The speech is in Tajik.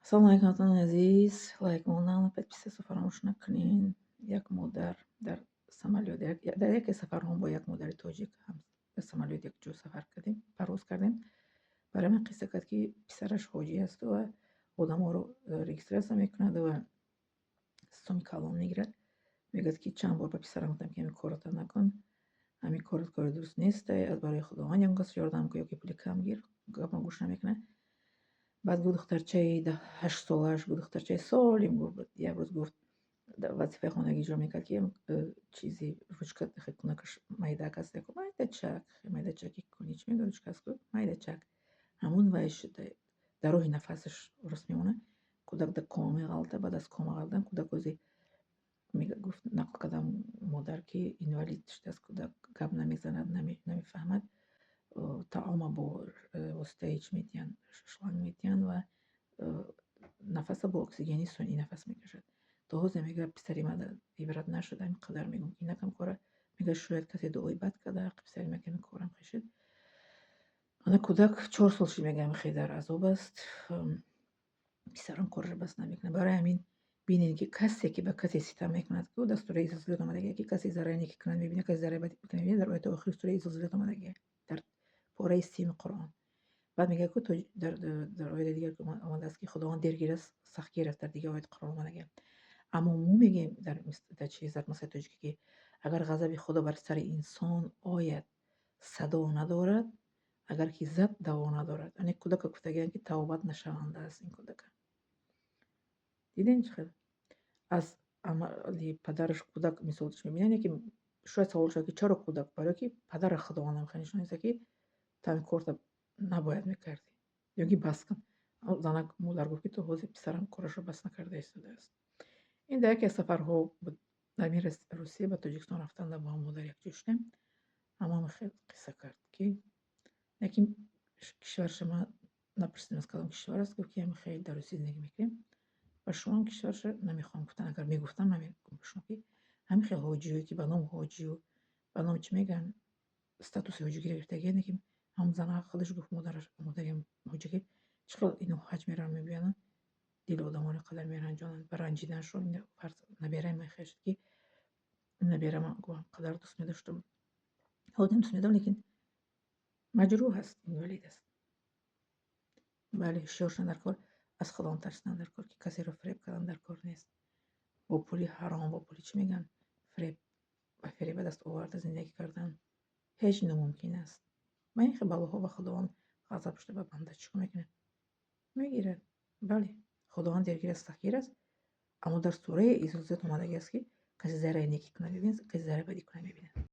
Салому алайкум, ҳамватанони азиз. Лайк мондан, подписаться фаромӯш накунед. Як модар дар самолёт, дар яке сафарҳом бо як модари тоҷик дар самолёт якҷо сафар кардем, парвоз кардем. Барои ман қисса кард, ки писараш ҳоҷӣ асту ва одаморо регистрация мекунад ва суми калон мегирад. Мегӯяд, ки чанд бор ба писарам гуфтам, ки ҳамин кората накун, ҳамин корат кори дуруст нест, аз барои Худованд ягон кас ёрдам кун ё ки пули кам гир. Гапам гӯш намекунад. Баъд гуфт, духтарчаи 8 солааш буд, духтарчаи солим гуфт, як рӯз гуфт, вазифаи хонагӣ иҷро мекард, ки чизи ручка кунакаш майдак аст, майдачак, майдачаки куни чӣ мегӯяд, ручка аст, майдачак, ҳамун вай дар роҳи нафасаш рост мемонад. Кӯдак дар кома меғалта. Баъд аз кома ғалтан кӯдак ози гуфт, нақл кардам модар, ки инвалид шудааст кӯдак, гап намезанад, намефаҳмад, таома бо воситаи чӣ медиҳанд, шланг медиҳанд ва нафаса бо оксигени сунъӣ нафас мекашад. То ҳозир, мегӯяд, писари ман ибрат нашуда, ин қадар мегӯм, ки накам кора. Мегӯяд, шояд касе дуои бад карда, писари ман ками корам хешид. Ана кӯдак 4 сол шуд, мегӯям, хеле дар азоб аст, писарам корашро бас намекунад. Барои ҳамин бинед, ки касе ки ба касе ситам мекунад, ку дар сураи Зилзилат омадагия, ки касе зарраи некӣ кунад, мебинад, касе зарраи бадӣ кунад, мебинад. Дар ояти охири сураи Зилзилат омадагия, дар пораи 30-уми Қуръон. Баъд мегӯяд, ку дар ояти дигар омадааст, ки Худованд дергир аст, сахтгир аст, дар дигар ояти Қуръон омадагия. Аммо мо мегӯем дар чиз, дар масъалаи тоҷикӣ, ки агар ғазаби Худо бар сари инсон ояд, садо надорад, агар ки зад, даво надорад. Ане кӯдака гуфтагиянд, ки тавбат нашаванда аст ин кӯдака. Дидем, чӣ хел аз амали падараш кӯдак мисол мебинад, ки шояд савол шавад, ки чаро кӯдак? Барое ки падара Худованд хеле нишон диҳад, ки ту ҳамин корта набояд мекардӣ ё ки бас кун. Занак, модар гуфт, ки то ҳозир писарам корашро бас накарда истодааст. Ин дар яке аз сафарҳо буд, дар Русия ба Тоҷикистон рафтанда бо ҳам модар якҷо шудем. Ҳамон хел қисса кард, ки лекин кишварша ман напурсидем, аз кадом кишвар аст. Гуфт, ки ҳамин хел дар Русия зиндагӣ мекунем ва шумоам кишварша намехоҳам гуфтан, агар мегуфтам, намегуфтам ба шумо, ки ҳамин хел ҳоҷиҳое, ки ба номи ҳоҷию ба номи чӣ мегӯянд, статуси ҳоҷигирӣ гирифтагия, лекин ҳамон зана худаш гуфт, модараш, модари ҳоҷӣ, ки чӣ хел ино ҳаҷ мераванд, мебиёянд, дили одаморо қадар меранҷонанд. Ба ранҷиданашон набераи ман хел шуд, ки наберама қадар дӯст медоштам, ҳозирам дӯст медорам, лекин маҷрӯҳ аст, инвалид аст. Бале, ҳушёр шудан дар кор, аз Худованд тарсидан дар кор, ки касеро фиреб кардан дар кор нест. Бо пули ҳаром, бо пули чӣ мегӯянд, фиреб ба фиреб ба даст оварда зиндагӣ кардан ҳеҷ номумкин аст. Ба ин хел балоҳо ба Худованд ғазаб шуда, ба банда чӣ кор мекунад? Мегирад. Бале, Худованд дергир аст, сахтгир аст, аммо дар сураи Зилзилат омадагӣ аст, ки касе зарраи некӣ кунад, мебинад, касе зарраи бадӣ кунад, мебинад.